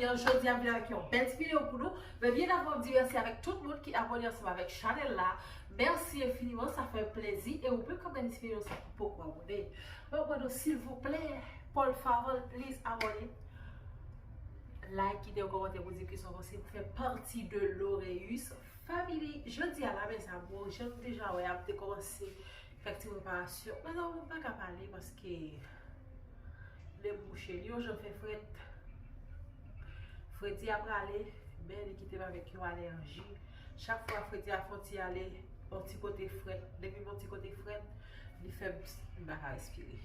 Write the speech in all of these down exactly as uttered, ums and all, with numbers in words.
Jodi a m vin avèk yon bèl ti videyo pou nou. Men byen avan m di mèsi avèk tout moun ki abòne ansanm avèk chanèl la. Mèsi enfiniman, sa fè plezi. E ou menm k ap gade ti videyo sa ki poko abòne, mwen mande w silvouplè, por favor, please abòne. Like, kite yon kòmantè pou di kisa w panse, fè pati de Loreus Family. Jodi a la, mezanmi, jan nou deja wè a, m te kòmanse fè ti preparasyon. Mezanmi, m pa ka pale paske nen m bouche, li yon jan fè frèt. Fredi a prale, men li kite m avèk yon alèji. Chak fwa fredi a fè yon ti ale yon ti kote frèt, depi yon ti kote frèt, li fè m, m pa ka respire.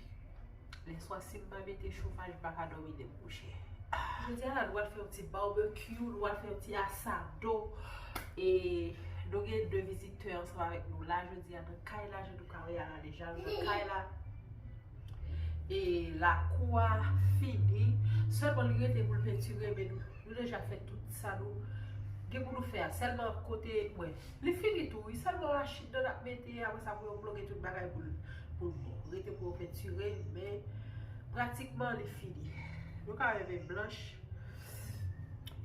Lèswa, si m pa mete chofaj, m pa ka dòmi nen m bouche. Jodi a la, nou pral fè yon ti barbecue, nou pral fè yon ti asado. E nou gen de vizitè ansanm avèk nou la jodi a nan kay la, jan nou ka wè a la deja, nou nan kay la. E lakou a fini. Sèlman li rete pou l pentire, men nou, nou deja fè tout sa nou gen pou nou fè a. Sèlman kote, wè, li fini tou, wi. Sèlman machin nan n ap mete, apre sa pou yo ploge tout bagay pou l, pou l bon. Rete pou yo pentire, men pratikman li fini. Nou ka wè men blanch.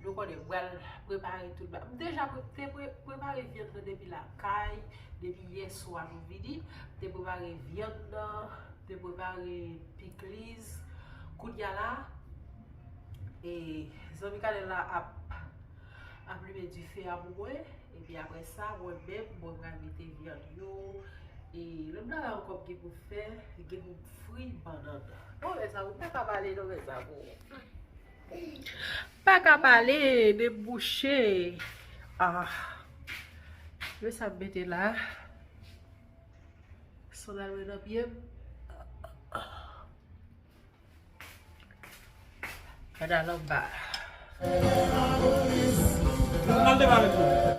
Nou konnen, m pral prepare tout bagay. M deja pre-, te pre-, prepare vyann nan depi lakay, depi yè swa nou vini. M te prepare vyann nan, te prepare pikliz. Kounye a la, e, zanmi Kanèl la ap, ap limen dife a pou mwen. Epi apre sa, mwen menm, mwen pral mete vyann yo. E lòt bagay ankò m gen pou fè, gen pou m fri bannann. Bon, mezanmi, m pa ka pale non, mezanmi. Pa ka pale, nen m bouche. Ah. Men sa m mete la. Sandal mwen nan pye m. Pandan lòt ba. Al depale tou.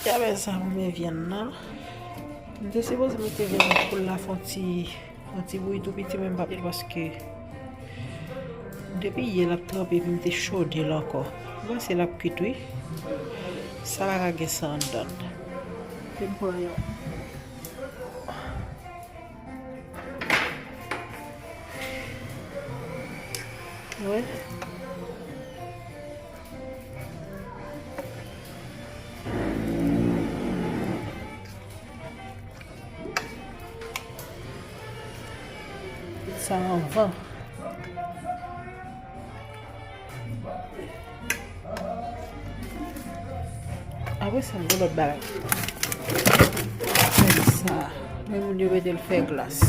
Gade sa, mwen vyann nan. M te sipoze mete vyann nan pou l la fè yon ti, yon ti bouyi tou piti, men m p ap mete paske depi yè l ap tranpe epi m te chode l ankò. M panse l ap kwit wi. Sa pa ka gen san anndan l. Fè m pran yon. Wi. Sa anvan. Apre sa, gen lòt bagay. Fè sa. Men moun yo mete l fè glas.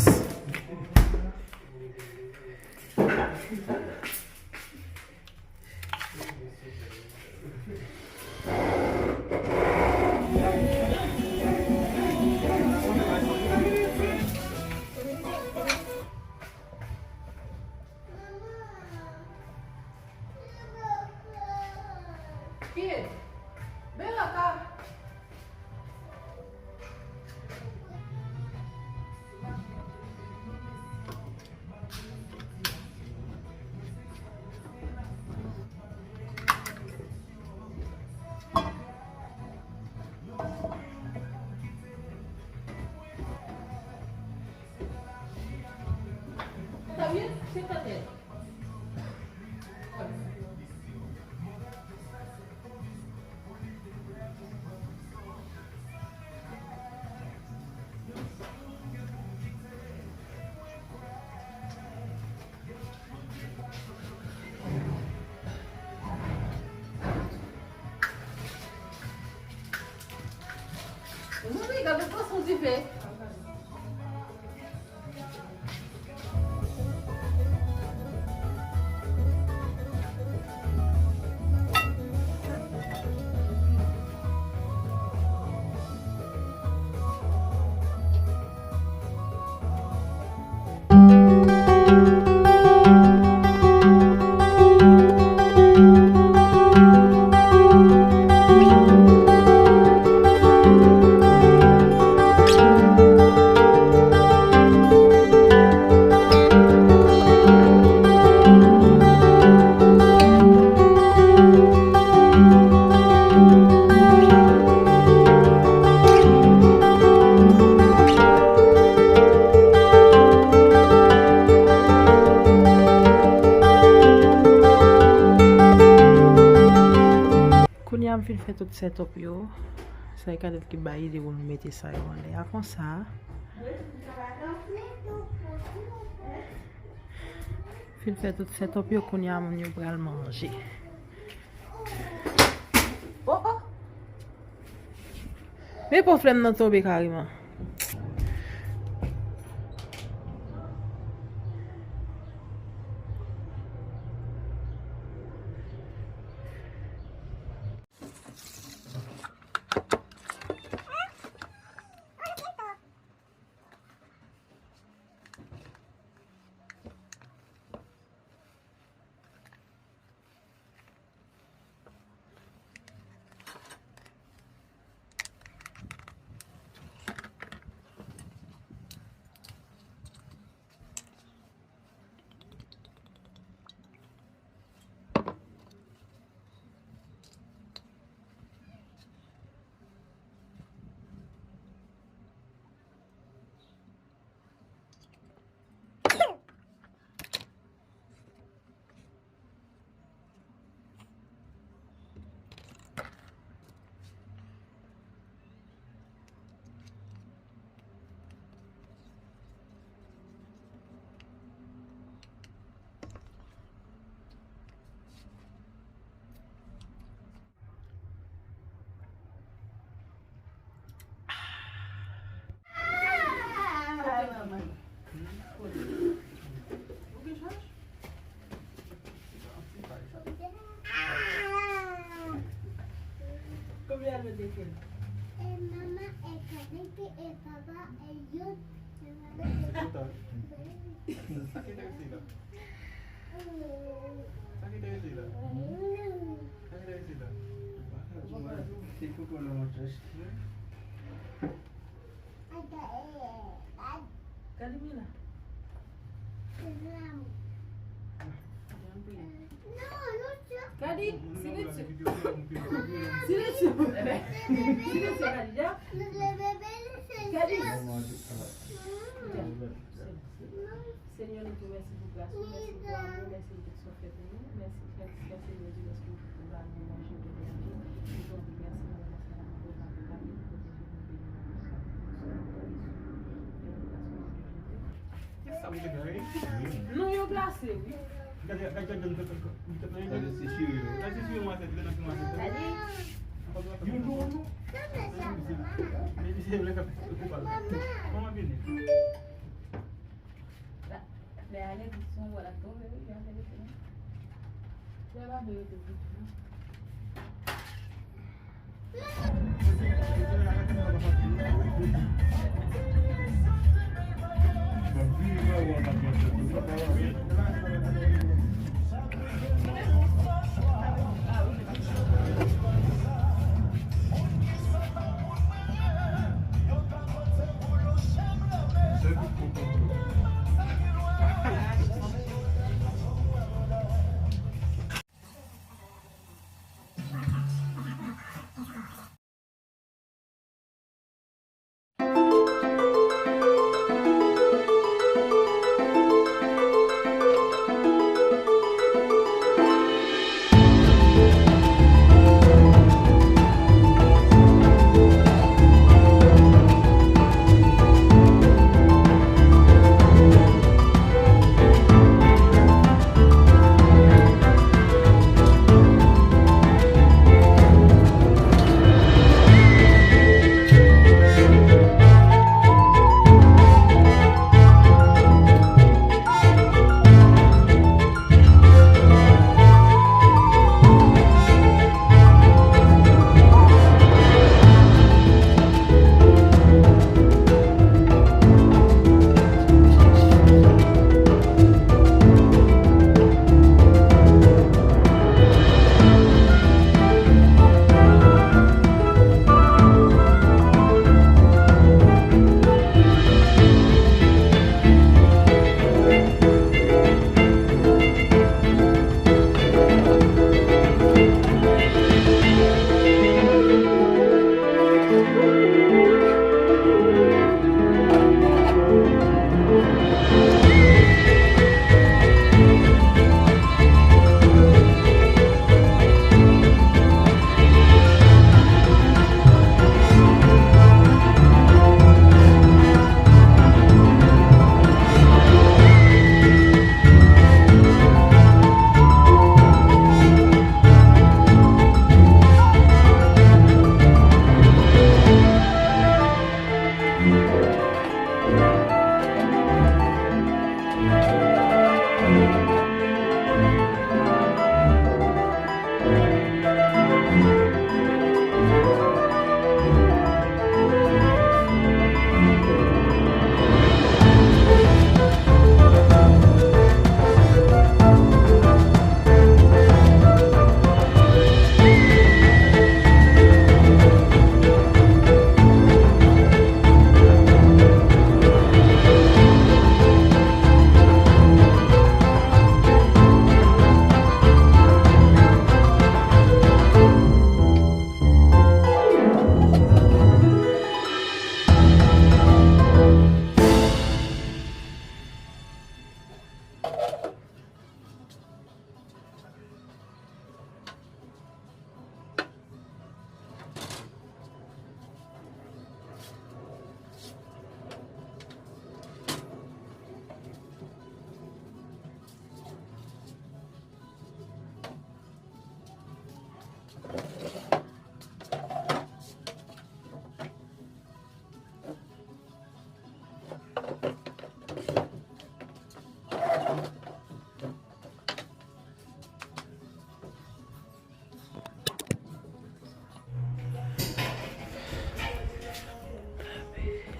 Kiyès? Bella ka. Wi, wi, gade fason dife. Fin fè tout setup yo. Sa e Kadèt ki bay ide pou nou mete sa yo anlè a konsa. Fin fè tout setup yo, kounye a moun yo pral manje. Oh, oh. Men pòflèm nan tonbe kareman. Konbyen al mete fil? E mama, e Kalite, e papa, e youn. Sa ki te resi la? Sa ki te resi la? Sa ki te resi la? Se koko nan mwen chèch. Gade mi la. Gade, silencio. Silencio. Silencio, Kadija. Gade. Senyè, nou di w mèsi pou gras ou, mèsi pou amou, mèsi pou tout sa w fè pou nou. Mèsi, mèsi, Senyè Dye, paske ou ba nou manje, ou te manje, nou di w mèsi nan non sa la, nou pwoteje nou, beni nou. Sa m te gade? Non, yo glase, wi. Gade, gade, gade, gade, gade, gade, gade, se chire yo. Gade, se chire, mwen, se gade, mwen, se gade. Yo dlo, non? Men misye vle fè koupal. Kòman vini? Lè ale, di son wè l ap tonbe, wi, lè ale, di son. Lè l ap tonbe, wi.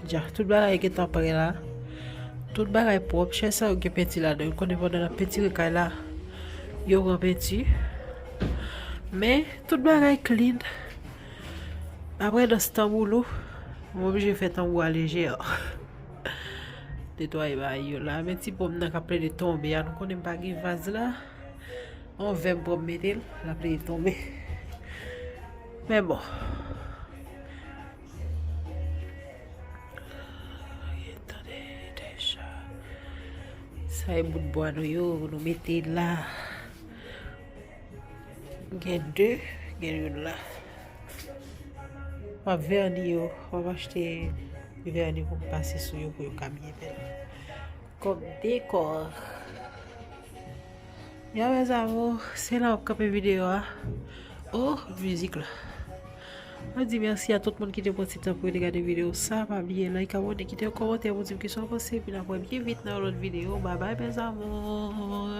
Dja, tout bagay gentan prè la. Tout bagay pwòp. Chèz sa yo gen penti ladan. Ou konnen pandan n ap pentire kay la, yo pran penti. Men, tout bagay clean. Apre dans tanbou lou, m oblije fè tanbou a lejè. Netwaye bagay yo la. Men ti pòm nan k ap plede tonbe a. Nou konnen m pa gen vaz la. On vè m pran m mete l, l ap plede tonbe. Men bon. Tande deja. Sa e bout bwa nou yo, nou mete la. Gen de, gen youn la. M ap vèni yo, m ap achte vèni pou m pase sou yo pou yo ka byen bèl. Kòm dekò. Ya, mes amours, se la w ap kanpe videyo a. Oh, mizik la. Mwen di mèsi a tout moun ki te pran ti tan pou yo te gade videyo sa. Pa bliye like, abòne, kite yon kòmantè pou di m kisa w panse. Epi n ap wè byen vit nan yon lòt videyo. Bye bye, mes amours.